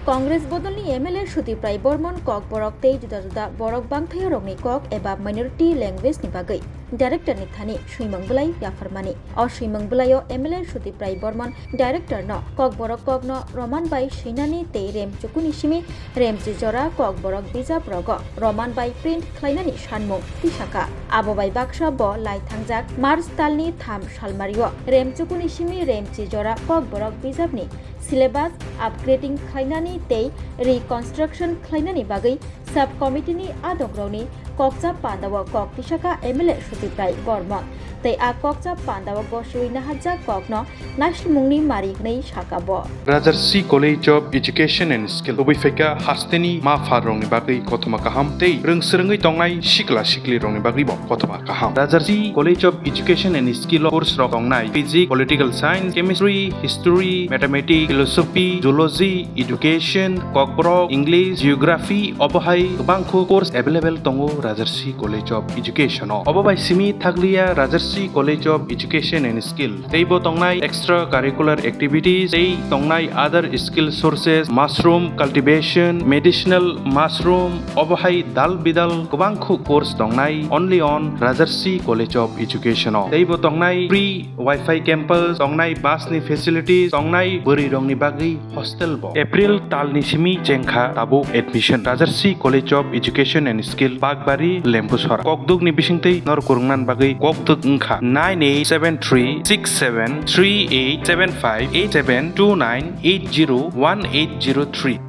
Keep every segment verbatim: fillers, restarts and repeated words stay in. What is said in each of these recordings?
Congress bodolni M L A Sudip Rai Bormon Kokborok tei juda juda borok bangthairokni kok eba minority language ni bagwi director ni thani swimung bwlai yapharmani. O swimung bwlaio M L A Sudip Rai Bormon director no Kokborok kokno Roman bai swinani tei remchukuni simi remchi jora Kokborok bijap rogo Roman bai print khlainani sanmung tisaka. Abo bai baksa bo lai thangjak March talni tham salmario remchukuni simi remchi jora Kokborok bijapni syllabus upgrading khlainani tei reconstruction khlainani bagwi sub committee ni adongrokni kokchap pandao kok tisaka M L A Sudip Rai Bormon. Tei a kokchap pandao gosui naharjak kokno naislimungni mari hwnwi saka bo. Rajarsi College of Education and Skill kubui phaikha hasteni ma pharrokni bagwi kothoma kaham tei rwng swrwngwi tongnai sikla siklirokni bagwibo kothoma kaham. Rajarsi College of Education and Skill o course rok tongnai Physics, Political Science, Chemistry, History, Mathematics, Philosophy, Zoology, Education, Kokborok, English, Geography, obo hai kwbangkhu course available tongo Rajarsi College of Education o. Obo bai simi thakliya Rajarsi College of Education and Skill. Teibo tongnai extra curricular activities, tei tongnai other skill sources, mushroom cultivation, medicinal mushroom, obo hai dal bidal kwbangkhu course tongnai only on Rajarsi College of Education o. Teibo tongnai free Wi-Fi campus, tongnai bus ni facilities, tongnai bwrwi rokni bagwi hostel bo. April talni simi chengkha tabuk admission. Rajarsi College of Education and Skill, Bakbari, Lembusora. Kokdwkni bisingtwi nor kwrwngna bagwi kokdwk wngkha nine eight seven three six seven three eight seven five eight seven two nine eight zero one eight zero three.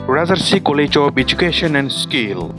Rajarsi College of Education and Skill.